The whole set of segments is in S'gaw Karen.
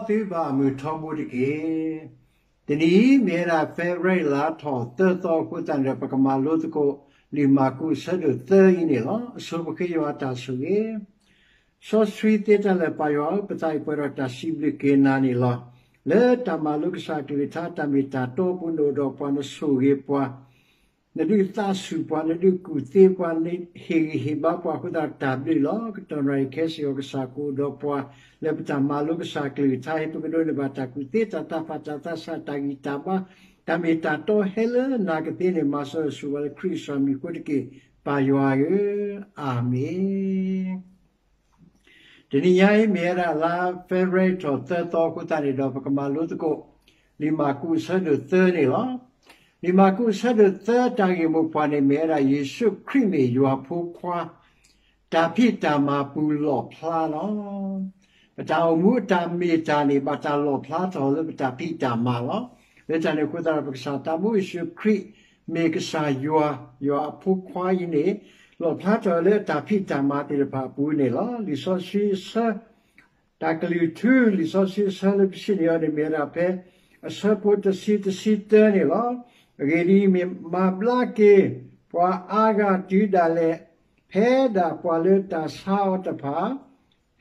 သုဘၣ်မုၢ်ထီဘိတက့ၢ်. တနံၤအံၤ မ့ၢ်ဝဲဒၣ် February လါထီၣ်သၢသီအဃိသတးန့ၣ်ဒီး ပကမၤလိသကိး လံာ်မၢ်ကူးအဆၢဒိၣ်သၢအံၤန့ၣ်လီၤ. အဆိပဃ့ယွၤအတၢ်ဆိၣ်ဂ့ၤ စီဆှံသ့တၢ်လၢာ် ပၢ်ယွၤဧၢ, ပသးအံၤပှဲၤဒီးတၢ်စံးဘျုးက့ၤနၤန့ၣ်လီၤ. လၢတၢ်မၤလိကစၢ်အကလုၢ်ကထါ တၢ်မ့ၢ်တၢ်တီအပူၤ နအိၣ်ဒီးပှၤနဆိၣ်ဂ့ၤပှၤ နဒုးသးဆူၣ်ပှၤ, နဒုးကူၣ်သ့ပှၤ, နဟ့ၣ်ဂံၢ်ဟ့ၣ်ဘါပှၤအဃိသတး တၢ်ဘျုးလီၤ. ကတီၢ်နၣ်ရံၣ်ခဲစ့ၢ်ကီး ကစၢ်ကအိၣ်ဒီးပှၤ လၢပတၢ်မၤလိကစၢ်အကလုၢ်ကထါအံၤ ပကဒိးန့ၢ်ဘၣ်တၢ်ကူၣ်သ့ တၢ်သးဖး တၢ်သးဆး တၢ်ဂံၢ်တၢ်ဘါ တၢ်မ့ၢ်တၢ်တီဟဲလၢနၤကသ့န့ၣ် မၤစၢၤဆိၣ်ဂ့ၤလၢခရံာ်အမံၤအဃိတက့ၢ်, ပၢ်ယွၤဧၢ, အၤမ့ၣ်. တနံၤညါအံၤ မ့ၢ်ဝဲဒၣ်လါ February ထီၣ်သၢသီအဃိသတးန့ၣ်ဒီး ပကမၤလိသကိး လံာ်မၢ်ကူးအဆၢဒိၣ်သၢန့ၣ်လီၤ. လံာ်မၢ်ကူးအဆၢဒိၣ်သၢ တၢ်ဂ့ၢ်မိၢ်ပှၢ်န့ၣ် မ့ၢ်ဝဲဒၣ် ယ့ၣ်ၡူးခရံာ်မ့ၢ်ယွၤဖိခွါ တၢ်ဖံးတၢ်မၤပူၤလီၣ်ဖျါလီၤ. ပတၢ်အိၣ်မူအတၢ်မ့ၢ်တၢ်န့ၣ် ဘၣ်တၢ်လီၣ်ဖျါထီၣ်လၢပတၢ်ဖံးတၢ်မၤလီၤ. လၢတၢ်န့ၣ်အဃိသတးဒီး ပကစၢ်သးဘိယ့ၣ်ၡူးခရံာ် မ့ၢ်ကစၢ်ယွၤ, ယွၤအဖိခွါအံၤန့ၣ် လီၣ်ဖျါထီၣ်လၢအတၢ်ဖံးတၢ်မၤသ့ၣ်တဖၣ်အပူၤန့ၣ်လီၤ. လံာ်စီဆှံအဆၢ တၢ်ကလုၢ်ထူ လံာ်စီဆှံအဆၢလၢပစံးန့ၢ်အီၤန့ၣ် မ့ၢ်ဝဲဒၣ်ဖဲ အဆၢဖိတဆံ တဆံတၢန့ၣ်လီၤ. အဂ့ၢ်ဒ်အံၤ, မၤဘျါက့ၤပှၤအါဂၤတုၤဒၣ်လဲာ်, ဖဲဒၣ်ပှၤလၢတၢ်ဆါအီၤတဖၣ်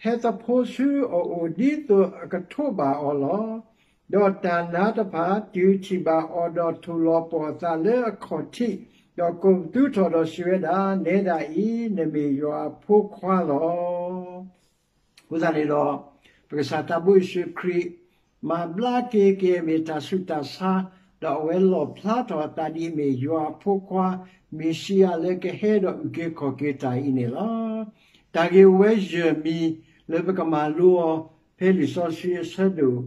ဟဲသဖိဆူအအိၣ် ဒ်သိးအကထိးဘၣ်အီၤလီၤ. ဒီးတၢ်နါတဖၣ်တုၤထံၣ်ဘၣ်အီၤဒီး ထိၣ်လီၤပှီၢ်အသးလၢအခီၣ်ထံး, ဒီးကိးပသူထီၣ်ဒီးစံးဝဲဒၣ်, နဲဒၣ်အံၤ နမ့ၢ်ယွၤအဖိခွါလီၤ. အဃိသတးန့ၣ်ဒီး ပကစၢ်သးဘိယ့ၣ်ၡူးခရံာ် မၤဘျါက့ၤက့ၤ မ့ၢ်တၢ်ဆူးတၢ်ဆါ, ဒီးအဝဲလီၣ်ဖျါထီၣ်အသးဒ်အမ့ၢ်ယွၤအဖိခွါ မ့ၣ်ၡံအၤလၢကဟဲဒီးအုၣ်က့ၤခီၣ်က့ၤတၢ်အံၤန့ၣ်လီၤ. တၢ်ဂ့ၢ်အိၣ်ဝဲယဲၢ်မံၤလၢပကမၤလိအီၤ ဖဲလံာ်စီဆှံအဆၢဒိၣ်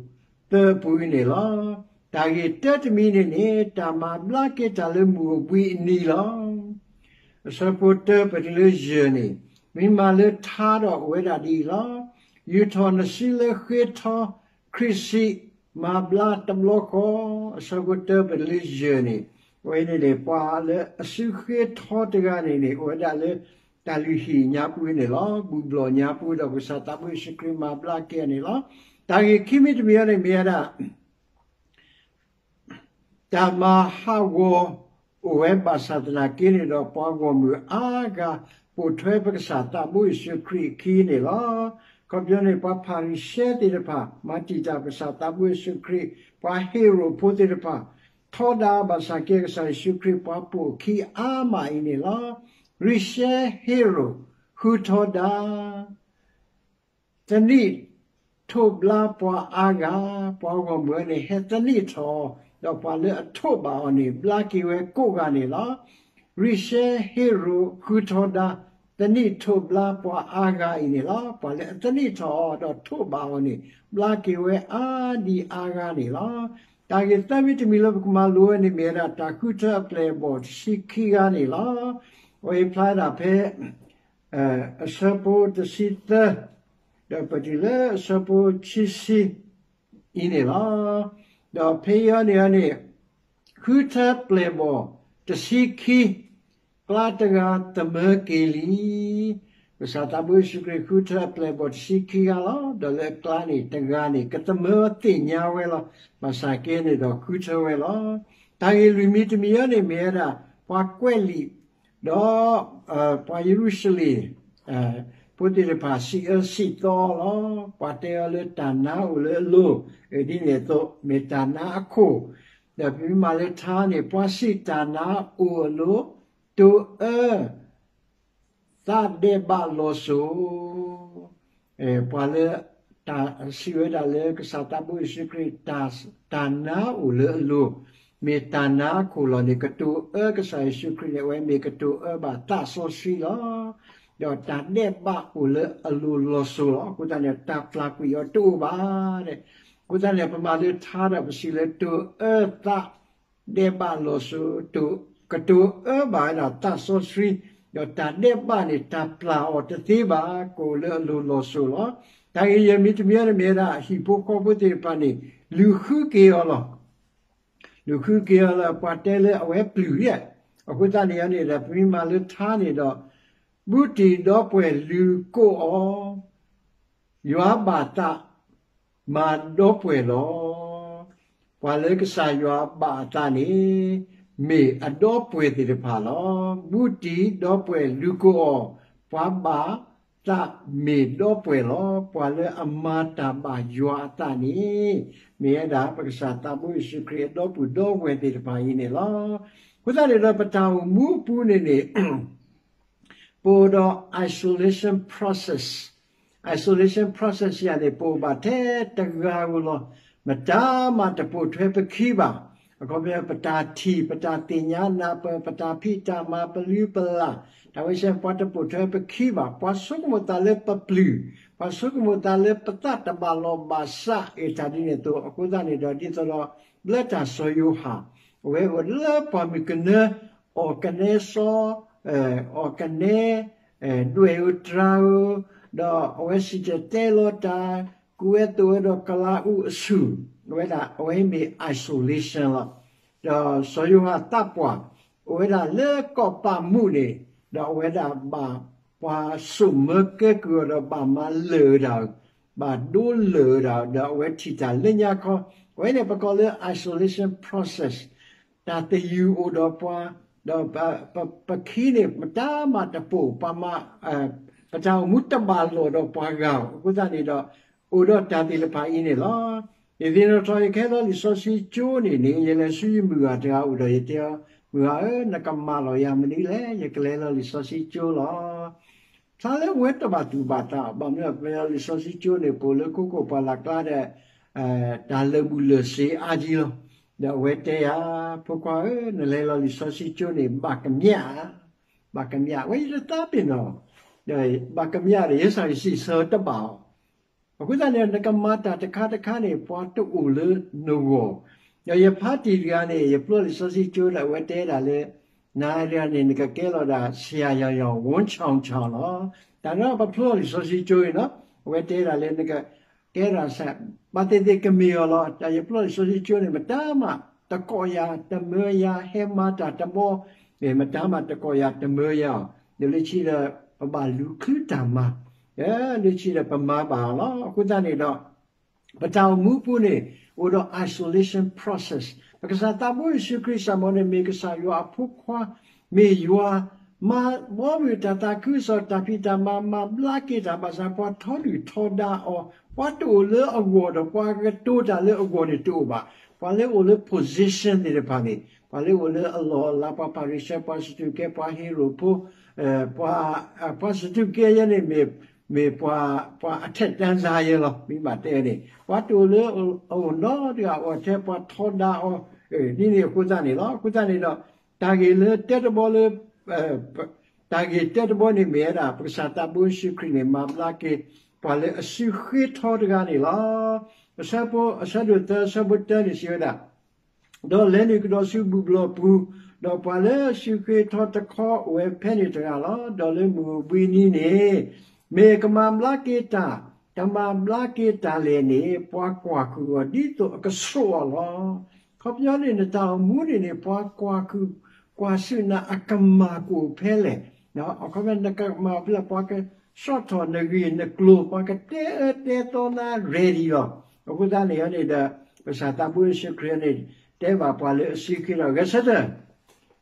သၢအပူၤအံၤန့ၣ်လီၤ. တၢ်ဂ့ၢ်တၢတမံၤန့ၣ်န့ၣ် တၢ်မၤဘျါက့ၤတၢ်လၢမုၢ်အိၣ်ဘှံးအနံၤလီၤ. အဆၢဖိတၢပတုၤလၢယဲၢ်န့ၣ် မ့ၢ်မၤလၢထါဒီးအိၣ်ဝဲဒၣ်ဒ်အံၤလီၤ. ယူာ်ထီၣ်နစုလၢဃ့ထီခရံာ်စံး, မၤဘျါတဘျီဃီ. အဆၢဖိတၢပတုၤလၢယဲၢ်န့ၣ် အဝဲန့ၣ်န့ၣ် ပှၤလၢအစုဃ့ထီတဂၤန့ၣ်န့ၣ် အိၣ်ဝဲဒၣ်လၢတၢ်လုၢ်ဟံၣ်ညါပူၤန့ၣ်လီၤ. ဘူၣ်ဘျီၣ်ညါပူၤ ဒီးပကစၢ်သးဘိယ့ၣ်ၡူးခရံာ်မၤဘျါက့ၤအီၤန့ၣ်လီၤ. တၢ်ဂ့ၢ်ခံမံၤတမံၤအံၤန့ၣ်မ့ၢ်ဝဲဒၣ် တၢ်မၤဟးဂီၤအိၣ်ဝဲဘၣ်ဆၣ်သနာ်က့န့ၣ်ဒီး ပှၤဂီၢ်မုၢ်အါဂၤ ပိာ်ထွဲပကစၢ်သးဘိယ့ၣ်ၡူးခရံာ်အခံန့ၣ်လီၤ. ခီပညီန့ၣ် ပှၤဖၤရံၤၡဲသ့ၣ်တဖၣ် မၤတံာ်တာ်ပကစၢ်သးဘိယ့ၣ်ၡူးခရံာ်, ပှၤဟ့ရိၣ်ဖိသ့ၣ်တဖၣ် ထီဒါဘၣ်ဆၣ်က့ ကစၢ်ယ့ၣ်ၡူးခရံာ်ပှၤပိာ်အခံအါမးအံၤန့ၣ်လီၤ. ရံၤၡဲဟ့ရိၣ်ဃုထီဒါ သနံးထိးဘျါပှၤအါဂၤ, ပှၤဂီၢ်မုၢ်န့ၣ် ဟဲသနံးထီၣ်အီၤ, ဒီးပှၤလၢအထိးဘၣ်အီၤန့ၣ် ဘျါက့ၤဝဲကိးဂၤန့ၣ်လီၤ. ရံၤၡဲဟ့ရိၣ်ဃုထီဒါ သနံးထိးဘျါပှၤအါဂၤအံၤန့ၣ်လီၤ. ပှၤလၢအသနံးထီၣ်အီၤဒီးထိးဘၣ်အီၤန့ၣ် ဘျါက့ၤဝဲအါဒံအါဂၤန့ၣ်လီၤ. တၢ်ဂ့ၢ်သၢမံၤတမံၤလၢပကမၤလိဝဲန့ၣ် မ့ၢ်ဝဲဒၣ် တၢ်ဃုထၢအပျဲၢ်အဘီၣ်တဆံခံဂၤန့ၣ်လီၤ. အဝဲဖျါဝဲဒၣ်ဖဲ အဆၢဖိတဆံသၢ ဒီးပတုၤလၢအဆၢဖိခံဆံအံၤန့ၣ်လီၤ. ဒီးဖဲအံၤန့ၣ်န့ၣ် ဃုထၢပျဲၢ်ဘီၣ်တဆံခံ ကျါတဂၤသမၢက့ၤလံ. ကစၢ်သးဘိယ့ၣ်ၡူးခရံာ်ဃုထၢအပျဲၢ်ဘီၣ်တဆံခံဂၤလီၤ. ဒီးလၢအကျါန့ၣ်တဂၤန့ၣ် ကသမၢသ့ၣ်ညါဝဲလီၤ. ဘၣ်ဆၣ်က့န့ၣ်ဒီးဃုထၢဝဲလီၤ. တၢ်ဂ့ၢ်လွံၢ်မံၤတမံၤအံၤန့ၣ်မ့ၢ်ဝဲဒၣ် ပှၤကွဲးလံာ် ဒီး ပှၤယရူၤၡလ့ၣ် ဖိသ့ၣ်တဖၣ် စံးအၢစံးသီလီၤ. ပှၤတဲအီၤလၢတၢ်နါအိၣ်လၢအလိၤ, ဒ်န့ၣ်အသိး မ့ၢ်တၢ်နါအခိၣ်, ဒီးပမ့ၢ်မၤလၢထါန့ၣ် ပှၤစံးတၢ်နါအိၣ်အလိၤ, တိၤအၢ သးဒဲးဘးလီၤစိၤ, ပှၤလၢ တၢ်စံးဝဲဒၣ်လၢကစၢ်သးဘိယ့ၣ်ၡူးခရံာ် တၢ်နါအိၣ်လၢအလိၤ, မ့ၢ်တၢ်နါအခိၣ်လီၤန့ၣ် ကတိၤအၢကစၢ်ယ့ၣ်ၡူးခရံာ်န့ၣ် အဝဲမ့ၢ်ကတိၤအၢဘၣ်သးစီဆှံလီၤ. ဒီးတၢ်ဒဲးဘးအိၣ်လၢအလိၤလီၤစိၤလီၤ. အဃိသတးန့ၣ် တၢ်ပျၢ်ကွံာ်အီၤတအိၣ်ဘၣ်. အဃိသတးန့ၣ် ပမၤလၢထါဒီးပစံးလၢတိၤအၢသး ဒဲးဘးလီၤစိၤ, ကတိၤအၢဘၣ်ဝဲဒၣ်သးစီဆှံ, ဒီးတၢ်ဒဲးဘးန့ၣ် တၢ်ပျၢ်အီၤတသ့ဘၣ်, ကအိၣ်လၢအလိၤလီၤစိၤလီၤ. တၢ်ဂ့ၢ်ယဲၢ်မံၤတမံၤန့ၣ်မ့ၢ်ဝဲဒၣ် ဟံၣ်ဖိဃီဖိသ့ၣ်တဖၣ်န့ၣ် လူၤဃုက့ၤအီၤလီၤ. လူၤဃုက့ၤအီၤလီၤ, ပှၤတဲလၢအဝဲပျုၢ်ဧါ. အဃိသတးန့ၣ်န့ၣ်ဒီး ပမ့ၢ်မၤလၢထါန့ၣ်ဒီး ဘူးတံၢ်ဒီပုၢ်ဝဲၢ်လူၤကိးအီၤ, ယွၤဘၣ်သး မၤဒီပုၢ်ဝဲၢ်လီၤ. ပှၤလၢကစၢ်ယွၤဘၣ်အသးန့ၣ် မ့ၢ်အဒီပုၢ်ဝဲၢ်သ့ၣ်တဖၣ်လီၤ. ဘူးတံၢ်ဒီပုၢ်ဝဲၢ်လူၤကိးအီၤ, ပှၤဘၣ်သးမ့ၢ်ဒီပုၢ်ဝဲၢ်လီၤ. ပှၤလၢအမၤတၢ်ဘၣ်ယွၤအသးန့ၣ် မ့ၢ်ဝဲဒၣ်ပကစၢ်သးဘိယ့ၣ်ၡူးခရံာ်အဒီပုၢ်ဒီဝဲၢ်သ့ၣ်တဖၣ်အံၤန့ၣ်လီၤ. အဃိသတးန့ၣ်ဒီး ပတၢ်အိၣ်မူအပူၤန့ၣ်န့ၣ် ပအိၣ်ဒီး isolation process, isolation process ယၤန့ၣ် ပအိၣ်ဘၣ်ထဲတဂၤဧိၤလီၤ. မတၤမးတပိာ်ထွဲပခံဘၣ်. အခီပညီ ပတၢ်ထံၣ်, ပတၢ်သ့ၣ်ညါနၢ်ပၢၢ်, ပတၢ်ဖံးတၢ်မၤ, ပလုၢ်ပလၢ်, တၢ်ဝဲစဲ ပှၤတပိာ်ထွဲပခံဘၣ်. ပှၤဆိကမိၣ်သးလၢပပျုၢ်, ပှၤဆိကမိၣ်သးလၢပသးတဘၣ်လီၢ်ဘၣ်စး အတၢ်ဒ်န့ၣ်အသိး. အဃိသတးန့ၣ်ဒီး ဒ်သိးဒီး ဘျၢတၢ်စီၤယိၤဟၣ် အဝဲအိၣ်လၢပှၢ်မုၢ်ကနၢ အီၣ်ကနဲစီ အီၣ်ကနဲ ဒွဲၣ်ဧိၤတြၤဧိၤ, ဒီးအဝဲစံၣ်တဲၤတဲလီၤတၢ် ကူၣ်ဝဲသိးဝဲဒီးကလၤအူးအဆူၣ်, အဝဲဒၣ် အဝဲမ့ၢ် isolation လီၤ. ဒီးစီၤယိၤဟၣ်သးပှၢ် အိၣ်ဝဲဒၣ်လၢကီၢ်ပးမူးန့ၣ်, ဒီးအဝဲဒၣ်ဘၣ်ပှၤစိာ်မၢကဲကုၢ်အီၤဒီးဘၣ်မၤလၢာ်ဝဲဒၣ်, ဘၣ်ဒိလၢာ်ဝဲဒၣ်, ဒီးအဝဲထံၣ်တၢ်လၢညါခီ, အဝဲန့ၣ်ပကိးလၢ isolation process, တၢ်သယုၢ်အိၣ်ဒီးပှၤ, ဒီးပ, ပ, ပခံန့ၣ် မတၤမးတပိာ်, ပှၤမၤ, ပတၢ်အိၣ်မူတဘၣ်လီၢ်ဒီးပှၤဂၤအီၤ. အဃိသတးန့ၣ်ဒီး အိၣ်ဒီးတၢ်သ့ၣ်တဖၣ်အံၤန့ၣ်လီၤ. ယသ့ၣ်နီၣ်ထီၣ် ယကဟဲလီၤလံာ်စီဆှံကၠိန့ၣ်န့ၣ် ယလဲၤဆူယမုၢ်ဂၤတဂၤအိၣ်ဒီး ယတဲအီၤ, မုၢ်ဂၤဧၢ, နကမၤလီၤယၤမနုၤလဲၣ်, ယကလဲၤလီၤလံာ်စီဆှံကၠိလီၤ. ဖျါလၢအဝဲတဘၣ်သူၣ်ဘၣ်သး, ဘၣ်မနုၤ ပလီၤလံာ်စီဆှံကၠိန့ၣ် ပအိၣ်လၢခိခိၣ်ပှၢ်လၢ်ကျါဒီး တၢ်လၢာ်ဘူၣ်လၢာ်စ့အါကံလီၤ. ဒီးအဝဲတဲယၤ, ဖိခွါဧၢ, နလဲၤလီၤလံာ်စီဆှံကၠိန့ၣ် ဘၣ်ကမျၣ်, ဘၣ်ကမျၣ်, ဝဲယတသးပ့ၤနီၣ်, ဒီးဘၣ်ကမျၣ်ဒီး ယဲစၢ်ယစံးဆၢတဘၣ်အီၤ. အဃိသတးန့ၣ် နကမၤတၢ်တခါတခါန့ၣ် ပှၤတအိၣ်လၢနဂီၢ်, ဒီးယဖါတံၢ်တဂၤန့ၣ် ယပျီလံာ်စီဆှံကၠိဒီး အဝဲတဲဒၣ်လၢ နၤတဂၤန့ၣ် နကကဲလီၤဒၣ် ဆရာယောင်ယောင် ဝင်းချောင်ချောင် လီၤ. တၢ်န့ၣ်ပဖျီလံာ်စီဆှံကၠိအံၤနီၤ, အဝဲတဲဒၣ်လၢနကကဲဒၣ် ဘၣ်သ့ၣ်သ့ၣ်ကမ့ၢ်အီၤလီၤ. တၢ်ယပျီလံာ်စီဆှံကၠိန့ၣ် မတၤမးတကိးယၤ တမၢယၤ, ဟဲမၤတၢ်တဘီ, မတၤမးတကိးယၤတမၢယၤအီၤ, ဒီးလၢခံဒီး ပဘၣ်လူၤချုးတၢ်မၤ, လၢခံဒီးပမၤဘၣ်အီၤလီၤ. အဃိသတးန့ၣ်ဒီး ပတၢ်အိၣ်မူပူၤန့ၣ် အိၣ်ဒီး isolation process. ပကစၢ်သးဘိယ့ၣ်ၡူးခရံာ်စ့ၢ်ကီးန့ၣ် မ့ၢ်ကစၢ်ယွၤအဖိခွါ, မ့ၢ်ယွၤ, မၤဘှီဘုၣ်တၢ်သးခုကစီၣ် တၢ်ဖံးတၢ်မၤ မၤဘျါက့ၤတၢ်ဘၣ်ဆၣ် ပှၤထီဒုၣ်ထီဒါအီၤ, ပှၤတအိၣ်လၢအဂီၢ်ဒီး ပှၤကတိၤတၢ်လၢအဂီၢ်န့ၣ်တအိၣ်ဘၣ်. ပှၤလၢအိၣ်လၢ position သ့ၣ်တဖၣ်န့ၣ် ပှၤလၢအိၣ်လၢအလီၢ်အလၤ ပှၤဖၤရံၤၡဲ ပှၤစဒူးကဲ ပှၤဟ့ရိၣ်ဖိ, ပှၤ, ပှၤစဒူးကဲယဲန့ၣ်မ့ၢ်, မ့ၢ်ပှၤ, ပှၤအထက်တန်းသားယဲလီၤ. မ့ၢ်ဘၣ်တဲန့ၣ် ပှၤတအိၣ်လၢအအိၣ်နီတဂၤအိၣ်ထဲပှၤထီဒါအီၤ, ဒ်န့ၣ်အဃိသတးန့ၣ်လီၤ. အဃိသတးန့ၣ်ဒီး တၢ်ဂ့ၢ်လၢတဲတဘီလၢ တၢ်ဂ့ၢ်တဲတဘီန့ၣ်မ့ၢ်ဝဲဒၣ် ပကစၢ်သးဘိယ့ၣ်ၡူးခရံာ်န့ၣ် မၤဘျါက့ၤ ပှၤလၢအစုဃ့ထီတဂၤန့ၣ်လီၤ. အဆၢဖိ, အဆၢဒိၣ်သၢ အဆၢဖိတၢန့ၣ်စံးဝဲဒၣ်, ဒီးလဲၤနုာ်ကဒီးဆူဘူၣ်ဘျီၣ်ပူၤ, ဒီးပှၤလၢအစုဃ့ထီတခီအိၣ်ဝဲဖဲန့ၣ်တဂၤလီၤ. ဒီးလၢမုၢ်အိၣ်ဘှံးနံၤန့ၣ် မ့ၢ်ကမၤဘျါက့ၤတၢ်, တမၤဘျါက့ၤတၢ်လဲၣ်န့ၣ် ပှၤကွၢ်ဃုာ်အီၤဒ်သိးအကဆှီအီၤလီၤ. ခီပညီန့ၣ် နတၢ်အိၣ်မူန့ၣ်န့ၣ် ပှၤကွၢ်ဃုာ်, ကွၢ်ဆၢၣ်နၤအကမၢ်ကအိၣ်ဖဲလဲၣ်. အခီပညီနကမၤဖဲလဲၣ် ပှၤကဆီၣ်ထီၣ်နဂ့ၢ်နကျိၤ ပှၤကတဲအၢတဲသီနၤ ready လီၤ. အဃိသတးန့ၣ်န့ၣ်ဒီး ပကစၢ်သးဘိယ့ၣ်ၡူးခရံာ်န့ၣ် တဲဘၣ်ပှၤလၢအစုဃ့ထီ ဂဲၤဆၢထၢၣ်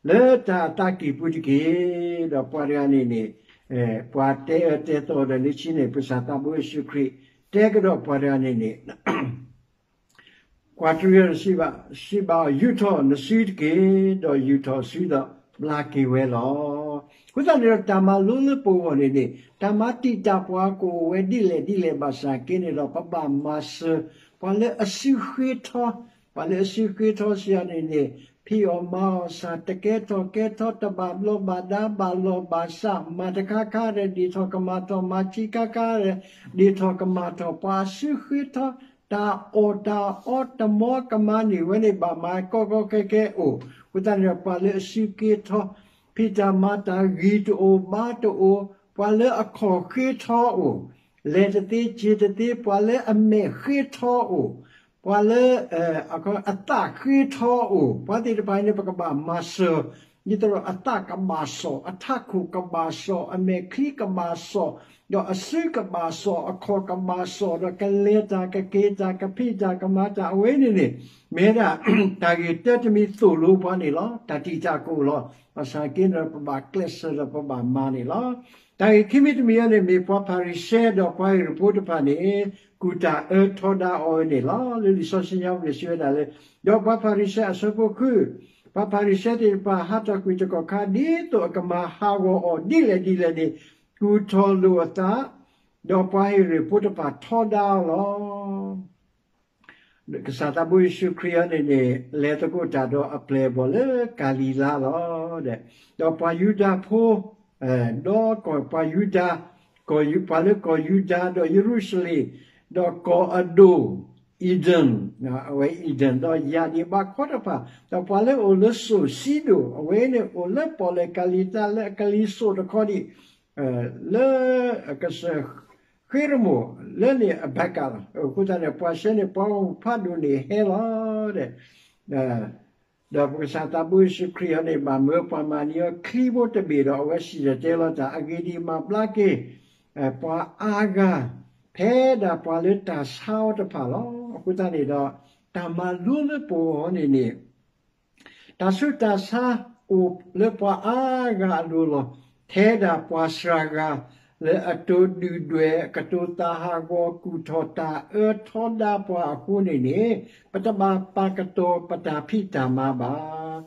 လၢတၢ်သးကံၢ်ပူၤတက့ၢ်. ဒီးပှၤတဂၤန့ၣ်န့ၣ် ပှၤတဲအၢတဲသီဒီးလၢခံန့ၣ် ပကစၢ်သးဘိယ့ၣ်ၡူးခရံာ် တဲကဒီးပှၤတဂၤန့ၣ်န့ၣ် ကွၢ်တရံးဒီး စံးဘၣ်အီၤ, ယူာ်ထီၣ်နစုတက့ၢ်, ဒီးယူာ်ထီၣ်အစုဒီးဘျါက့ၤဝဲလီၤ. အဃိသတးန့ၣ်ဒီး တၢ်မၤလိလၢပဂီၢ်န့ၣ်န့ၣ် တၢ်မၤတံာ်တာ်ပှၤကအိၣ်ဝဲဒ်လဲၣ်ဒ်လဲၣ်ဘၣ်ဆၣ်က့န့ၣ်ဒီး ပဘၣ်မၤစၢၤ ပှၤလၢအစုဃ့ထီ, ပှၤလၢအစုဃ့ထီစံးအီၤန့ၣ်န့ၣ် ဖံးအီၣ်မၤအီၣ်စၢ် တကဲထီၣ်ကဲထီ တဘၣ်ဘျီဘၣ်ဒါ ဘၣ်လီၢ်ဘၣ်စး မၤတခါခါဒီး ဒ့ၣ်ထီၣ်ကမၣ်ထီၣ် မၤဆံးခါခါဒီး ဒ့ၣ်ထီၣ်ကမၣ်ထီၣ် ပှၤစုဃ့ထီ တၢ်အီၣ်တၢ်အီတမီကမၤန့ၢ်ဝဲန့ၣ် ဘၣ်မၤကီကီခဲခဲအိၣ်. အဃိသတးန့ၣ်ဒီး ပှၤလၢအစုဃ့ထီ ဖံးတၢ်မၤတၢ်ဂံၢ်တအိၣ်ဘါတအိၣ်, ပှၤလၢအခီၣ်ဃ့ထီအိၣ်, လဲၤတသ့စ့ၤတသ့, ပှၤလၢအမဲာ်ဃ့ထီအိၣ်, ပှၤလၢ အသးဃ့ထီအိၣ်, ပှၤသ့ၣ်တဖၣ်အံၤန့ၣ် ပကဘၣ်မၤစၢၤ ဒ်သိးဒီးအသးကဘၣ်စီၣ်, အထးခိၣ်ကဘၣ်စီၣ်, အမဲာ်ချံကဘၣ်စီၣ်, ဒီးအစုကဘၣ်စီၣ်, အခီၣ်ကဘၣ်စီၣ်, ဒီးကလဲၤတၢ်, ကက့ၤတၢ်, ကဖံးတၢ်, ကမၤတၢ်, အဝဲန့ၣ်န့ၣ် မ့ၢ်ဝဲဒၣ် တၢ်ဂ့ၢ်တၢတမံၤသိၣ်လိပှၤန့ၣ်လီၤ. တၢ်တံာ်တာ်ကအိၣ်လီၤ. ဘၣ်ဆၣ်က့န့ၣ်ဒီး ပဘၣ်ကျဲးစၢးဒီးပဘၣ်မၤန့ၣ်လီၤ. တၢ်ဂ့ၢ်ခံမံၤတမံၤအံၤန့ၣ် မ့ၢ်ပှၤဖၤရံၤၡဲဒီးပှၤဟ့ၣ်ရ့ၣ်ဖိတဖၣ်န့ၣ် ကူၣ်တၢ်အၢထီဒါအီၤန့ၣ်လီၤ. လၢလံာ်စီဆှံညါပူၤန့ၣ် စံးဝဲဒၣ်လၢ ဒီးပှၤဖၤရံၤၡဲအဆၢဖိဃု, ပှၤဖၤရံၤၡဲသ့ၣ်တဖၣ်ဟးထီၣ်ကွံာ်တကီၢ်ခါ ဒ်သိးအကမၤဟးဂီၤအီၤဒ်လဲၣ်ဒ်လဲၣ်န့ၣ် ကူၣ်ထီၣ်လိာ်အသး, ဒီးပှၤဟ့ၣ်ရ့ၣ်ဖိတဖၣ်ထီဒါအီၤလီၤ. ကစၢ်သးဘိယ့ၣ်ၡူးခရံာ်အံၤန့ၣ်န့ၣ် လဲၤသကိးတၢ်ဒီးအပျဲၢ်အဘီၣ်လၢကၤလံၤလါလီၤ. ဒီးပှၤယူဒၤဖိ, ဒီးကီၢ်ပှၤယူဒၤ, ပှၤလၢကီၢ်ယူဒၤဒီးယရူၤၡလ့ၣ်, ဒီးကီၢ်အဒိၣ်, အံၤဒ့ၣ်, အဝဲအံၤဒ့ၣ်, ဒီးယၣ်ဒံးဘးခီတဖၣ်, ဒီးပှၤလၢအအိၣ်လၢစိၣ်စံဒိၣ်, အဝဲန့ၣ်အိၣ်လၢပီၣ်လဲၣ်ကၤလံၤတၢ်လၢအကလံၤစိးတခီဒံး လၢအကစၢၢ်ဃ့ရမိၣ်လၢန့ၣ်အဘၣ်ကးလီၤ. အဃိသတးန့ၣ် ပှၤဆှၢန့ၢ်ပှၤဂီၢ်မုၢ်ဖးဒိၣ်န့ၣ်ဟဲလီၤ. ဒီးပကစၢ်သးဘိယ့ၣ်ၡူးခရံာ်အံၤန့ၣ် ဘၣ်မၢပှၤမၤန့ၢ်အီၤချံဖိတဘ့ၣ်ဒီး အဝဲစံၣ်တဲၤတဲလီၤတၢ် အဂ့ၢ်ဒ်အံၤ, မၤဘျါက့ၤ ပှၤအါဂၤ ဖဲဒၣ်ပှၤလၢတၢ်ဆါအီၤတဖၣ်လီၤ. အဃိသတးန့ၣ်ဒီး တၢ်မၤလိလၢပဂီၢ်န့ၣ်န့ၣ် တၢ်ဆူးတၢ်ဆါအိၣ်လၢပှၤအါဂၤအလိၤလီၤ. ထဲဒၣ်ပှၤစှၤဂၤ လၢအတိာ်ဒုၣ်ဒွဲၣ် ကတိၤသးဟးဂီၤ ကူၣ်ထီၣ်တၢ်အၢထီဒါပှၤအဃိန့ၣ်န့ၣ် ပတဘၣ်ပာ်ကတီၤပတၢ်ဖံးတၢ်မၤဘၣ်.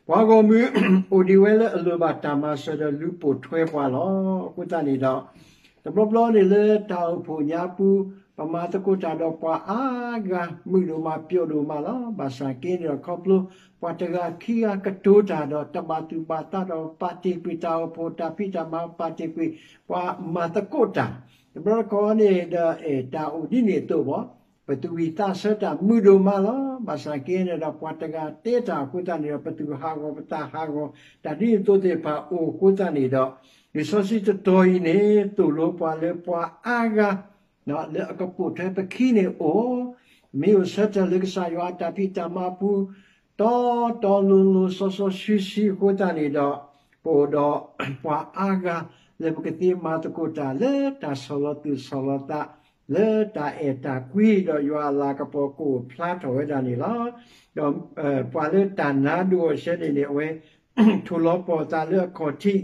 ပှၤဂီၢ်မုၢ်အိၣ်ဒံးဝဲလၢအလိၣ်ဘၣ်တၢ်မၤစၢၤဒီးလူၤပိာ်ထွဲပှၤလီၤ. အဃိသတးန့ၣ်ဒီး တဘျီဘျီန့ၣ်လၢတၢ်အိၣ်ဖှိၣ်ညါပူၤ ပမၤသကိးတၢ်ဒီးပှၤအါဂၤ မုာ်ဒိၣ်မးပျီဒိၣ်မးလီၤ. ဘၣ်ဆၣ်က့န့ၣ်ဒီးခီဖျိ ပှၤတဂၤခံဂၤကတိၤတၢ်ဒီးတဘၣ်သူၣ်ဘၣ်သးဒီး ပာ်တ့ၢ်ကွံာ်တၢ်အိၣ်ဖှိၣ်တၢ်ဖံးတၢ်မၤ ပာ်တ့ၢ်ကွံာ် ပှၤမၤသကိးတၢ် တဘျီတခီန့ၣ်ဒီး တၢ်အိၣ်ဒ်န့ၣ်အသိးဘၣ် ပသူၣ်ဝံၣ်သးဆၢတၢ်မုာ်ဒိၣ်မးလီၤ. ဘၣ်ဆၣ်က့န့ၣ်ဒီး ပှၤတဂၤတဲတၢ်အဃိသတးန့ၣ်ဒီး ပသူၣ်ဟးဂီၤပသးဟးဂီၤ တၢ်ဒ်န့ၣ်အသိးသ့ၣ်တဖၣ်အိၣ်အဃိသတးန့ၣ်ဒီး လံာ်စီဆှံတတီၤအံၤန့ၣ် သိၣ်လိပှၤလၢပှၤအါဂၤ လၢအကပိာ်ထွဲပခံန့ၣ်အိၣ်, မ့ၢ်အိၣ်ဆၢထၢၣ်လၢကစၢ်ယွၤအတၢ်ဖံးတၢ်မၤပူၤ တီတီလိၤလိၤစီစီဆှံဆှံအဃိသတးန့ၣ်ဒီး ပအိၣ်ဒီးပှၤအါဂၤ လၢပကသ့မၤသကိးတၢ်လၢတၢ်ဆီၣ်လီၤသူၣ်ဆီၣ်လီၤသး လၢတၢ်အဲၣ်တၢ်ကွံ ဒီးယွၤအလၤကပီၤကအိၣ်ဖျါထီၣ်ဝဲဒၣ်န့ၣ်လီၤ. ဒီးပှၤလၢတၢ်နါဒိၣ်အီၤဆၢန့ၣ်န့ၣ် အဝဲ ထိၣ်လီၤပှီၢ်သးလၢအခီၣ်ထံး,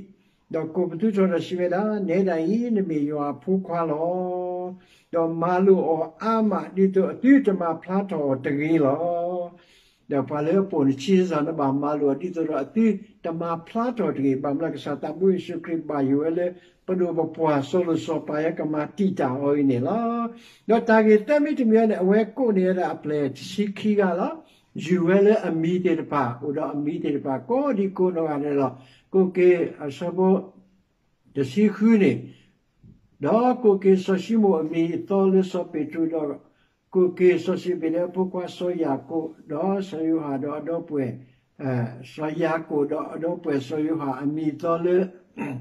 ဒီးကိးပသူထီၣ်ဒီးစံးဝဲဒၣ်, နဲဒၣ်အံၤ နမ့ၢ်ယွၤအဖိခွါလီၤ. ဒီးမၤလိာ်အီၤအါမး ဒ်သိးအသုတမၤဖျါထီၣ်အီၤတဂ့ၤလီၤ. ဒီးပှၤလၢအပိာ်နခံစ့ၢ်ကီး နဘၣ်မၤလိာ်အီၤဒ်သိးဒီးအသုတမၤဖျါထီၣ်တဂ့ၤ. ဘၣ်မနုၤလၢကစၢ်သးဘိယ့ၣ်ၡူးခရံာ်ဘၣ်ယိၣ်ဝဲလၢ ပဒိၣ်ပပှၢ်စီၤလိၤစီၤပၤ ယကမၤတံာ်တာ်အီၤအံၤန့ၣ်လီၤ. ဒီးတၢ်ဂ့ၢ်သၢမံၤတမံၤန့ၣ် အဝဲကိးန့ၢ်ဝဲဒၣ်အပျဲၢ်တဆံခံဂၤလီၤ. ယူၤဝဲလၢအမံၤသ့ၣ်တဖၣ် အိၣ်ဒီးအမံၤသ့ၣ်တဖၣ် ကိးဒံကိးနီၢ်ဂၤဒဲးလီၤ. ကိးက့ၤအဆၢဖိ တဆံဃုန့ၣ်, ဒီးကိးက့ၤစီၤၡံမိၣ်အမံၤအသီလၢစီၤပ့းတရူး, ဒီးကိးက့ၤစီၤစံးဘ့းဒဲးအဖိခွါစီၤယၤကိာ်, ဒီးစီၤယိၤဟၣ်ဒီးအဒီပုၢ်ဝဲၢ်, စီၤယၤကိာ်ဒီးအဒီပုၢ်ဝဲၢ်စီၤယိၤဟၣ်အမံၤအသီလၢ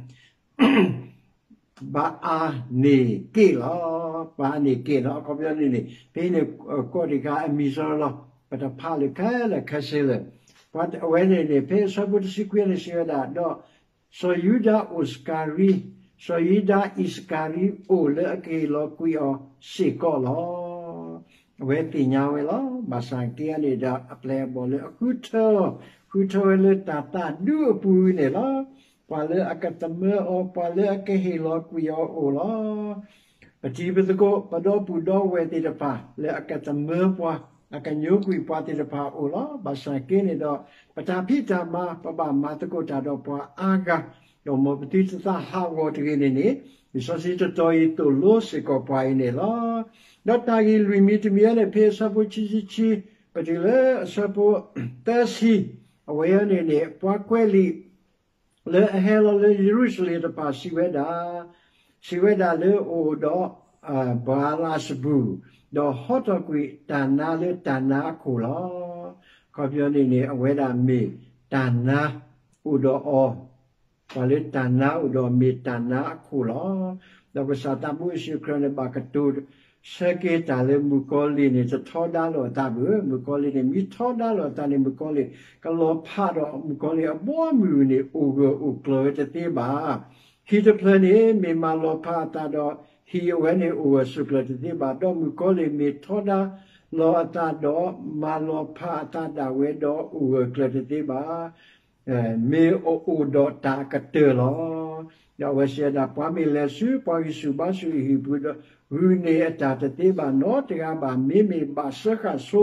ဘၣ်အါန့ၢ်က့ၣ်လီၤ. ဘၣ်အါန့ၢ်က့ၣ်လီၤ. အခီပညီန့ၣ်န့ၣ် ဖဲန့ၣ် ကိးဒံးဃာ်အမံၤစီလီၤ. ပတဖးလၢာ်ခဲလၢာ်ခဲဆ့လၢာ်. ပှၤအဝဲန့ၣ်န့ၣ် ဖဲအဆၢဖိတဆံခွံန့ၣ်စံးဝဲဒၣ်, ဒီးစီၤယူဒၤအံၣ်စကၤရံ, စီၤယူဒၤအံၣ်စကၤရံအိၣ်လၢအကဟ့ၣ်လီၤကွံာ်အီၤစ့ၢ်ကီးလီၤ. အဝဲသ့ၣ်ညါဝဲလီၤ. ဘၣ်ဆၣ်က့န့ၣ်ဒီး အပျဲၢ်အဘီၣ်လၢအဃုထၢအီၤ, ဃုထၢဝဲလၢတၢ်သးဒူအပူၤန့ၣ်လီၤ. ပှၤလၢအကသမၢအီၤ, ပှၤလၢအကဟ့ၣ်လီၤကွံာ်အီၤအိၣ်လီၤ. ပတံၤပသကိး ပဒီပုၢ်ဒီဝဲၢ်သ့ၣ်တဖၣ် လၢအကသမၢပှၤ, အကညိကွံာ်ပှၤသ့ၣ်တဖၣ်အိၣ်လီၤ. ဘၣ်ဆၣ်က့န့ၣ်ဒီး ပတၢ်ဖံးတၢ်မၤ ပဘၣ်မၤသကိးတၢ်ဒီးပှၤအါဂၤ, ဒီးမ်ပသုတသးဟးဂီၤတဂ့ၤန့ၣ်န့ၣ် လံာ်စီဆှံတတီၤအံၤသိၣ်လိစ့ၢ်ကီးပှၤအံၤန့ၣ်လီၤ. ဒီးတၢ်ဂ့ၢ်လွံၢ်မံၤတမံၤန့ၣ် ဖဲအဆၢဖိခံဆံခံ ပတုၤလၢအဆၢဖိသၢဆံ, အဝဲန့ၣ်န့ၣ် ပှၤကွဲးလံာ် လၢအဟဲလီၤလၢယရူၤၡလ့ၣ်တဖၣ်စံးဝဲဒၣ်, စံးဝဲဒၣ်လၢအိၣ်ဒီး ဘၤလးစဘူၣ်, ဒီးဟီထီၣ်ကွံာ်တၢ်နါလၢတၢ်နါအခိၣ်လီၤ. အခီပညီန့ၣ်န့ၣ် အဝဲဒၣ်မ့ၢ်တၢ်နါအိၣ်ဒီးအီၤ, ပှၤလၢတၢ်နါအိၣ်ဒီးမ့ၢ်တၢ်နါအခိၣ်လီၤ. ဒီးကစၢ်သးဘိယ့ၣ်ၡူးခရံာ်န့ၣ် ဘၣ်ကတိၤ ဆၢက့ၤတၢ်လၢမုၣ်ကီၤလံၢ်န့ၣ် တထီဒါလိာ်အသးဘၣ်. မုၣ်ကီၤလံၢ်န့ၣ် မ့ၢ်ထီဒါလိာ်အသးန့ၣ် မုၣ်ကီၤလံၢ် ကလီၤဖးဒီး မုၣ်ကီၤလံၢ်အဘီအမုၢ်န့ၣ် အိၣ်ဂၢၢ်အိၣ်ကျၢၤဝဲတသ့ဘၣ်. ဟံၣ်တဖျၢၣ်န့ၣ် မ့ၢ်မၤလီၤဖးအသးဒီး ဟံၣ်အဝဲန့ၣ် အိၣ်ဂၢၢ်ဆိးကျၢၤတသ့ဘၣ်. ဒီးမုၣ်ကီၤလံၢ်မ့ၢ်ထီဒါလီၤအသးဒီး မၤလီၤဖးအသးဒၣ်ဝဲဒီး အိၣ်ဂၢၢ်ကျၢၤတသ့ဘၣ်. မ့ၢ်အအိၣ်ဒီးတၢ်အကတၢၢ်လီၤ. ဒီးအဝဲစံးဝဲဒၣ် ပှၤမ့ၢ်လဲၤဆူပှၤဂံၢ်ဆူၣ်ဘါဆူၣ်အဟံၣ်ပူၤဒီး ဂုာ်န့ၢ်အတၢ်တသ့ဘၣ်နီတဂၤဘၣ်. မ့မ့ၢ်ဘၣ်စၢဃာ်ဆိ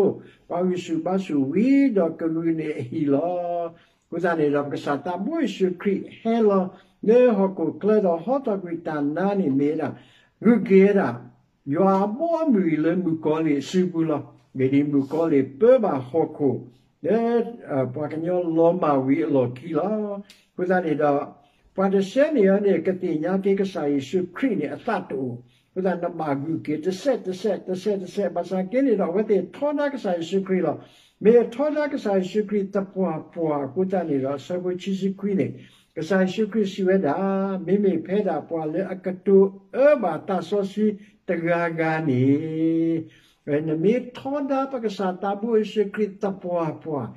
ပှၤဂံၢ်ဆူၣ်ဘါဆူၣ်ဝံၤဒီး ကဂုာ်န့ၢ်အဟံၣ်လီၤ. အဃိသတးန့ၣ်ဒီး ပကစၢ်သးဘိယ့ၣ်ၡူးခရံာ်ဟဲလီၤ လၢဟီၣ်ခိၣ်ချၢဒီး ဟီထီၣ်ကွံာ်တၢ်နါန့ၣ်မ့ၢ်ဝဲဒၣ် ဂုာ်က့ၤဝဲဒၣ် ယွၤအဘီအမုၢ်အံၤလၢမုၣ်ကီၤလံၢ်အစုပူၤလီၤ. မ့ၢ်ဒ်မုၣ်ကီၤလံၢ်ပၢဘၣ်ဟီၣ်ခိၣ် လၢ ပှၤကညီလီၤမၢ်ဝံၤအလီၢ်ခံလီၤ. အဃိသတးန့ၣ်ဒီး ပှၤတဆၢန့ၣ်အံၤန့ၣ် ကသ့ၣ်ညါက့ၤကစၢ်ယ့ၣ်ၡူးခရံာ်န့ၣ် အသးတအိၣ်. အဃိသတးနဘၣ်ဂုာ်က့ၤတစဲးတစဲး တစဲးတစဲး ဘၣ်ဆၣ်က့န့ၣ်ဒီး အဝဲသ့ၣ်ထီဒါကစၢ်ယ့ၣ်ၡူးခရံာ်လီၤ. မ့ၢ်ထီဒါကစၢ်ယ့ၣ်ၡူးခရံာ်သပှၢ်ပှၢ်အဃိသတးန့ၣ်ဒီး အဆၢဖိခံဆံခွံန့ၣ် ကစၢ်ယ့ၣ်ၡူးခရံာ်စံးဝဲဒၣ်, မ့မ့ၢ်ဖဲဒၣ်ပှၤလၢအကတိၤအၢဘၣ်သးစီဆှံတဂၤဂၤန့ၣ်, နမ့ၢ်ထီဒါပကစၢ်သးဘိယ့ၣ်ၡူးခရံာ်သပှၢ်ပှၢ်,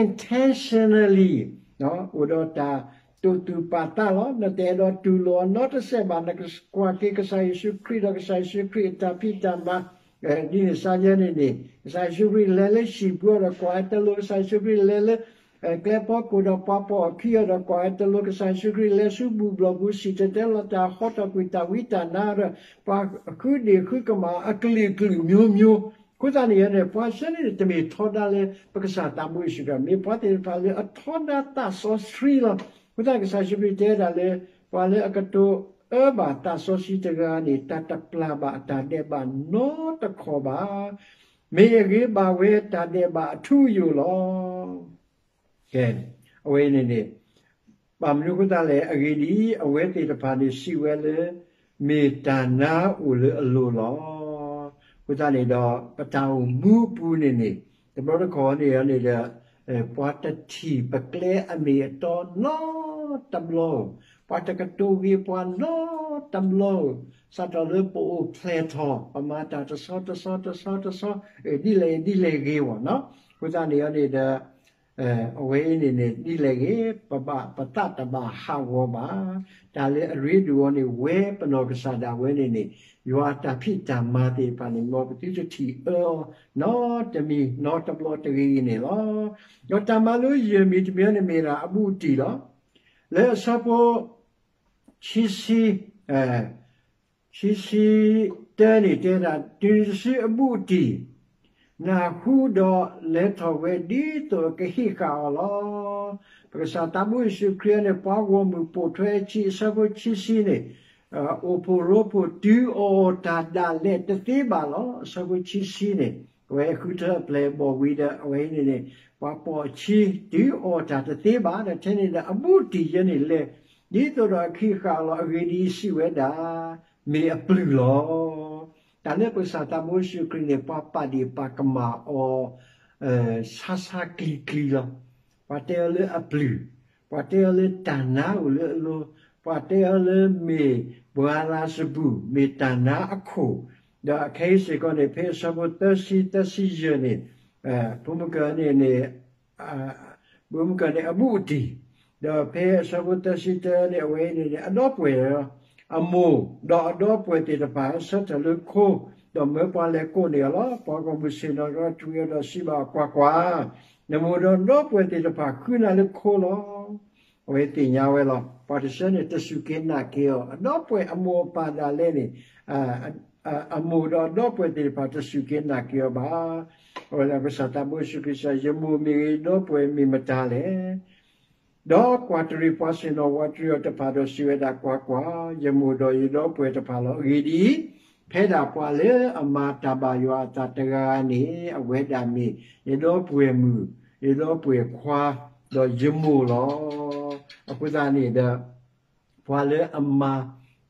intentionally, အိၣ်ဒီးတၢ်တိာ်သူၣ်ပာ်သးလီၤ. နတအဲၣ်ဒိးတူၢ်လိာ်အီၤနီတစဲးဘၣ်. နကကွၢ်က့ၤကစၢ်ယ့ၣ်ၡူးခရံာ်ဒီး ကစၢ်ယ့ၣ်ၡူးခရံာ်အတၢ်ဖံးတၢ်မၤ ဒ်န့ၣ်စါယဲန့ၣ်န့ၣ်, ကစၢ်ယ့ၣ်ၡူးခရံာ်လဲၤလၢဟံၣ်ပူၤအီၤဒီးကွၢ်ဝဲတလိၤ, ကစၢ်ယ့ၣ်ၡူးခရံာ်လဲၤလၢ ကျဲဖီခိၣ်ဒီးပှၤပိာ်အခံအီၤဒီးကွၢ်ဝဲတလိၤ, ကစၢ်ယ့ၣ်ၡူးခရံာ်လဲၤဆူဘူၣ်ဘျီၣ်ပူၤ စံၣ်တဲၤတဲလီၤတၢ် ဟီထီၣ်ကွံာ်တၢ်ဝံတၢ်နါဒီး ပှၤဃုဒ့ၣ်ဃုကမၣ်အကလုာ်ကလုာ်မျိုးမျိုး, အဃိသတးန့ၣ်န့ၣ် ပှၤဆၢန့ၣ် တမ့ၢ်ထီဒါလၢပကစၢ်သးဘိယ့ၣ်ၡူးခရံာ်, မ့ၢ်ပှၤသ့ၣ်တဖၣ်လၢအထီဒါသးစီဆှံလီၤ. အဃိသတးကစၢ်ယ့ၣ်ၡူးခရံာ်တဲဝဲဒၣ်လၢ ပှၤလၢအကတိၤအၢဘၣ်သးစီဆှံတဂၤန့ၣ် တၢ်တပျၢ်ဘၣ်အတၢ်ဒဲးဘးနီတခီၣ်ဘၣ်. မ့ၢ်အဂ့ၤဘၣ်ဝဲတၢ်ဒဲးဘးအထူအယိာ်လီၤ. ကဲ, အဝဲအံၤန့ၣ်န့ၣ် ဘၣ်မနုၤအဃိသတးလဲၣ်. အဂ့ၢ်ဒ်အံၤ, အဝဲသ့ၣ်တဖၣ်န့ၣ်စံးဝဲလၢ မ့ၢ်တၢ်နါအိၣ်လၢအလိၤလီၤ. အဃိသတးန့ၣ်ဒီး ပတၢ်အိၣ်မူအပူၤန့ၣ်န့ၣ် တဘျီတခီၣ်န့ၣ်န့ၣ်ဒီး ပှၤတထံၣ်ပကျဲအမ့ၢ်အတီနီတဘျီဧိၤ, ပှၤတကတိၤဂ့ၤပှၤနီတဘျီဧိၤ, စးထီၣ်လၢပအိၣ်ဖျဲၣ်ထီၣ် ပမၤတၢ်တဆီတဆီတဆီတဆီ ဒ်လဲၣ်ဒ်လဲၣ်ဂ့ၤဝဲနီၤ. အဃိသတးန့ၣ်န့ၣ်ဒီး အဝဲအံၤန့ၣ်န့ၣ် ဒ်လဲၣ်ဂ့ၤ ပဘၣ် ပသးတဘၣ်ဟးဂီၤဘၣ်. တၢ်လၢအရ့ဒိၣ်အီၤန့ၣ် ဝဲပနီၢ်ကစၢ်ဒၣ်ဝဲန့ၣ်န့ၣ် ယွၤအတၢ်ဖံးတၢ်မၤသ့ၣ်တဖၣ်န့ၣ် မ်ပသုတထံၣ်အၢနီတမံၤနီတဘျီတဂ့ၤအံၤန့ၣ်လီၤ. ဒီးတၢ်မၤလိယဲၢ်မံၤတမံၤန့ၣ်မ့ၢ်ဒၣ်အဘူးအတံၢ်လီၤ. လၢအဆၢဖိ ခံဆံ ခံဆံတၢန့ၣ်တဲဒၣ် တုၤနုၤတစုအဘူးအတံၢ် နၢ်ဟူဒီးလဲၤထီၣ်ဝဲဒ်သိးအကဟံးဃာ်အီၤလီၤ. ပကစၢ်သးဘိယ့ၣ်ၡူးခရံာ်န့ၣ် ပှၤဂီၢ်မုၢ်ပိာ်ထွဲအဆံး အဆၢဖိခံဆံန့ၣ် အိၣ်ဖှိၣ်ရိဖှိၣ်တုၤအီၣ်တၢ်ဒၣ်လဲာ်တသ့ဘၣ်လီၤ. အဆၢဖိခံဆံန့ၣ် အဝဲဃုထၢအပျဲၢ်အဘီၣ်ဝံၤဒီး အဝဲအံၤန့ၣ်န့ၣ် ပှၤပိာ်အဆံးတုၤအီၣ်တၢ်တသ့ဘၣ်ဒီး ထဲန့ၣ်ဒီးအဘူးအတံၢ်ယဲန့ၣ်လဲၣ် ဒ်သိးဒီးအကဟံးဃာ်အီၤလီၤ. အဂ့ၢ်ဒ်အံၤစံးဝဲဒၣ် မ့ၢ်အပျုၢ်လီၤ. တၢ်လၢပကစၢ်သးဘိယ့ၣ်ၡူးခရံာ်န့ၣ် ပှၤပာ်ဒ့ၣ်ပာ်ကမၣ်အီၤ ဆါဆါကျံၤကျံၤလီၤ. ပှၤတဲအီၤလၢအပျုၢ်, ပှၤတဲအီၤလၢတၢ်နါအိၣ်လၢအလိၤ, ပှၤတဲအီၤလၢမ့ၢ်ဘၤလးစဘူၣ်, မ့ၢ်တၢ်နါအခိၣ်, ဒီးအခဲအံၤစ့ၢ်ကီးန့ၣ် ဖဲအဆၢဖိသၢဆံ သၢဆံယဲၢ်န့ၣ် ဖိမုၣ်ကၢန့ၣ်န့ၣ် ဖိမုၣ်ကၢန့ၣ် အဘူးအတံၢ်, ဒီးဖဲအဆၢဖိသၢဆံတၢန့ၣ် အဝဲအံၤန့ၣ်န့ၣ် အဒီပုၢ်ဝဲၢ် အမိၢ်ဒီးအဒီပုၢ်ဝဲၢ်သ့ၣ်တဖၣ် ဆၢထၢၣ်လၢခိ, ဒီးမၢပှၤလဲၤကိးန့ၢ်အီၤလီၤ. ပှၤဂီၢ်မုၢ်ဆ့ၣ်နီၤကဒီးထွံၣ်အီၤဒီးစံးဘၣ်အီၤ, ကွၢ်ကွၢ်, နမိၢ်ဒီးနဒီပုၢ်ဝဲၢ်သ့ၣ်တဖၣ်ဃုနၤလၢခိလီၤ. အဝဲသ့ၣ်ညါဝဲလီၤ. ပှၤတဆၢန့ၣ် တစူၢ်က့ၤနာ်က့ၤအီၤ, အဒီပုၢ်ဝဲၢ်အမိၢ်အပၢ်ဒၣ်လဲာ်န့ၣ် အမိၢ်ဒီးအဒီပုၢ်ဝဲၢ်သ့ၣ်တဖၣ် တစူၢ်က့ၤနာ်က့ၤအီၤဘၣ်. အဝဲဒၣ်ပကစၢ်သးဘိယ့ၣ်ၡူးခရံာ်စံး, ယမိၢ်မ့ၢ်ဂ့ၤ ယဒီပုၢ်ဝဲၢ်မ့ၢ်မတၤလဲၣ်. ဒီးကွၢ်တရံးပှၤဆ့ၣ်နီၤဝးတရံးအီၤတဖၣ်ဒီးစံးဝဲဒၣ်, ကွၢ်ကွၢ်, ယမိၢ်ဒီးယဒီပုၢ်ဝဲၢ်တဖၣ်လီၤ. အဂ့ၢ်ဒ်အံၤ, ဖဲဒၣ်ပှၤလၢအမၤတၢ်ဘၣ်ယွၤအသးတဂၤန့ၣ် အဝဲဒၣ်မ့ၢ်ယဒီပုၢ်ဝဲၢ်မုၣ်, ယဒီပုၢ်ဝဲၢ်ခွါ, ဒီးယမိၢ်လီၤ. အဃိသတးန့ၣ်ဒီး ပှၤလၢအမၤ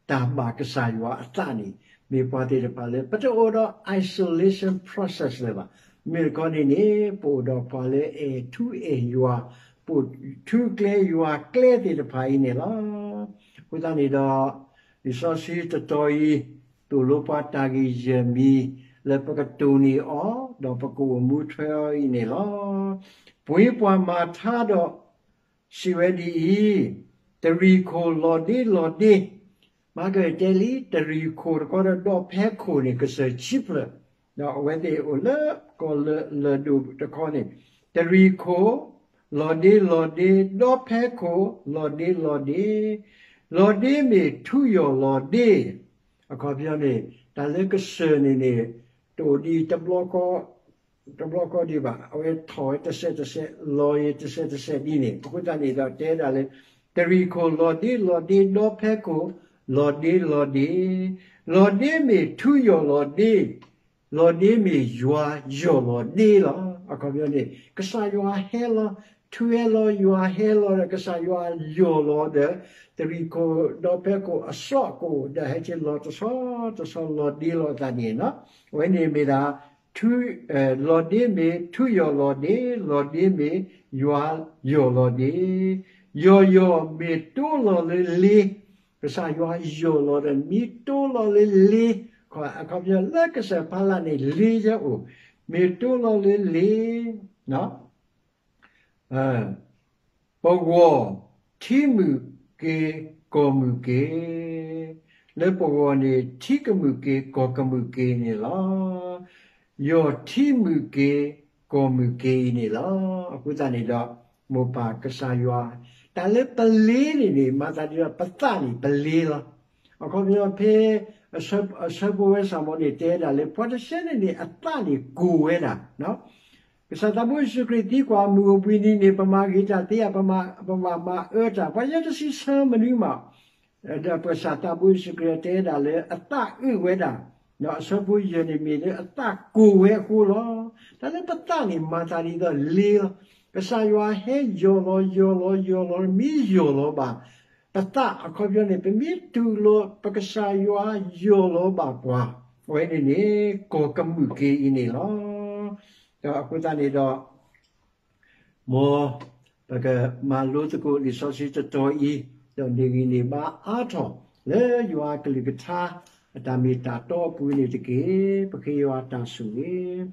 တၢ်ဘၣ်ကစၢ်ယွၤအသးန့ၣ် မ့ၢ်ပှၤသ့ၣ်တဖၣ်လၢ ပတအိၣ်ဒီး isolation process လၢၤဘၣ်. မ့ၢ်တခီန့ၣ်န့ၣ် ပအိၣ်ဒီးပှၤလၢအဲၣ်ထူအဲၣ်ယွၤ, ပအိၣ်ထူကျဲယွၤကျဲသ့ၣ်တဖၣ်အံၤန့ၣ်လီၤ. အဃိသတးန့ၣ်ဒီး လံာ်စီဆှံတတီၤအံၤ သိၣ်လိပှၤတၢ်ဂ့ၢ်ယဲၢ်မံၤ လၢပကတိၢ်န့ၢ်အီၤ ဒီးပကအိၣ်မူထွဲအီၤအံၤန့ၣ်လီၤ. ပှ့ၤပှၤမၤထါဒီး စံးဝဲဒ်အံၤ, တရံးခိၣ်လီၤဒ့လီၤဒ့, မၤကတဲလံ တရံးခိၣ်တခီဒီးဒီးဖဲခိၣ်န့ၣ် ကစၢၢ်ဆံဖျၢၣ်, ဒီးအဝဲသ့ၣ်အိၣ်လၢကီၢ်လၢၢ်ဒိၣ်တခီန့ၣ်, တရံးခိၣ် လီၤဒ့လီၤဒ့, ဒီးဖဲခိၣ် လီၤဒ့လီၤဒ့, လီၤဒ့မ့ၢ်ထူယီၢ်လီၤဒ့, အခီပညီန့ၣ် တၢ်လၢကစၢၢ်န့ၣ်န့ၣ် တအိၣ်ဒံး တဘျီဃီဒံးဘၣ်, အဝဲထီၣ်ဝဲတစဲးတစဲး လီၤဂ့ၤတစဲးတစဲးဒ်န့ၣ်, အဃိသတးန့ၣ်ဒီး တဲဒၣ်လၢ တရံးခိၣ်လီၤဒ့လီၤဒ့ ဒီးဖဲခိၣ် လီၤဒ့လီၤဒ့, လီၤဒ့မ့ၢ်ထူယီၢ်လီၤဒ့, လီၤဒ့မ့ၢ်ယွၤယီၢ်လီၤဒ့လီၤ. အခီပညီန့ၣ် ကစၢ်ယွၤဟဲလီၤ, ထူဟဲလီၤ, ယွၤဟဲလီၤဒီး ကစၢ်ယွၤယီၢ်လီၤဒီး တရံးခိၣ်ဒီးဖဲခိၣ်အစိအကအိၣ်ဒီး ဟဲက့ၤလီၤတဆီတဆီ လီၤဒ့လီၤအသးန့ၣ်လီၤ. အဝဲန့ၣ်မ့ၢ်ဒၣ် ထူ, လီၤဒ့မ့ၢ်ထူယီၢ်လီၤဒ့, လီၤဒ့မ့ၢ်ယွၤယီၢ်လီၤဒ့, ယီၢ်ယီၢ်မ့ၢ်တိလီၤလၢလ့, ကစၢ်ယွၤယီၢ်လီၤဒီး မ့ၢ်တိလီၤလၢလ့, အခီပညီလၢကစၢၢ်ဖီလာ်န့ၣ် လ့ယဲအိၣ်, မ့ၢ်တိလီၤလၢလ့ ပဂီၢ်ထံမုၢ်က့ၤကီၢ်မုၢ်က့ၤ, လၢပဂီၢ်န့ၣ် ထံကမုၢ်က့ၤကီၢ်ကမုၢ်က့ၤန့ၣ်လီၤ. ယီၢ်ထံမုၢ်က့ၤကီၢ်မုၢ်က့ၤအံၤန့ၣ်လီၤ. အဃိသတးန့ၣ်ဒီး မိၢ်ပၢ်ကစၢ်ယွၤ, တၢ်လၢပလ့န့ၣ်န့ၣ် မၤသးဒ်ဒီးပသးန့ၣ်ပလ့လီၤ. အခီပညီဖဲ အဆၢဖိဝဲစ့ၢ်မီၤန့ၣ် တဲဒၣ်လၢ ပှၤတဆဲန့ၣ်န့ၣ် အသးန့ၣ်ကိၢ်ဝဲဒၣ် ကစၢ်သးဘိယ့ၣ်ၡူးခရံာ်သံကွၢ်မုၢ်အိၣ်ဘှံးနံၤန့ၣ် ပမၤဂ့ၤတၢ်သ့ဧါ, ပမၤမၤအၢတၢ်, ပှၤယဲတဆံဆၢမနုၤမး, ဒီးပကစၢ်သးဘိယ့ၣ်ၡူးခရံာ်တဲဒၣ်လၢ အသးအုးဝဲဒၣ်, ဒီးအဆၢဖိယဲၢ်န့ၣ်မ့ၢ်လၢအသးကိၢ်ဝဲအဃိလီၤ. တၢ်လၢပသးန့ၣ် မၤသးဒ်သိးလ့လီၤ. ကစၢ်ယွၤဟဲယီၢ်လီၤ ယီၢ်လီၤ ယီၢ်လီၤ မ့ၢ်ယီၢ်လီၤဘၣ် ပသးအခီပညီန့ၣ် ပမ့ၢ်တူၢ်လိာ်ပကစၢ်ယွၤယီၢ်လီၤဘၣ်ပှၤ, အဝဲန့ၣ်န့ၣ် ကီၢ်ကမုၢ်က့ၤအံၤန့ၣ်လီၤ. ဒီးအဃိသတးန့ၣ်ဒီး မ်ပကမၤလိသကိးလံာ်စီဆှံတတီၤအံၤ, ဒီးန့ၢ်ဂံၢ်န့ၢ်ဘါအါထီၣ် လၢယွၤကလုၢ်ကထါ အတၢ်မ့ၢ်တၢ်တီအပူၤန့ၣ်တက့ၢ်. ပဃ့ယွၤတၢ်ဆိၣ်ဂ့ၤ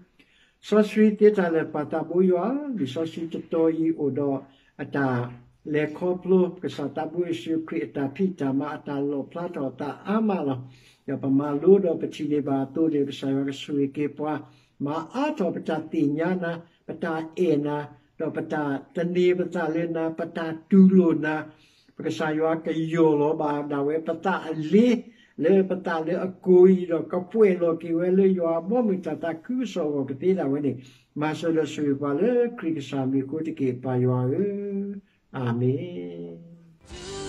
စီဆှံသ့တၢ်လၢာ်ပၢ်သးဘိယွၤ, လံာ်စီဆှံတတီၤအံၤအိၣ်ဒီးအတၢ်လဲၤခီဖျိ ကစၢ်သးဘိယ့ၣ်ၡူးခရံာ်အတၢ်ဖံးတၢ်မၤအတၢ်လီၣ်ဖျါထီၣ်အသးအါမးလီၤ. ဒီးပမၤလိဒီးပထံၣ်န့ၢ်ဘၣ်အသိးန့ၣ် ကစၢ်ယွၤကဆိၣ်ဂ့ၤက့ၤပှၤ, မၤအါထီၣ်ပတၢ်သ့ၣ်ညါနၤ, ပတၢ်အဲၣ်နၤ, ဒီးပတၢ်သန့ၤပသးလၢနၤ, ပတၢ်တူၢ်လိာ်နၤ, ပကစၢ်ယွၤကယီၢ်လီၤဘၣ်ဒၣ်ဝဲပသးအလ့ လၢပသးလၢအကိၢ်အံၤဒီး ကပှဲၤလီၤက့ၤဝဲလၢယွၤအဘီအမုၢ်တၢ်သးခုကစီၣ်အဂီၢ်ကသ့ဒၣ်ဝဲန့ၣ်, မၤစၢၤဒီးဆိၣ်ဂ့ၤပှၤလၢခရံာ်ကစၢ်မံၤအဃိတက့ၢ် ပၢ်ယွၤဧၢ, အၤမ့ၣ်.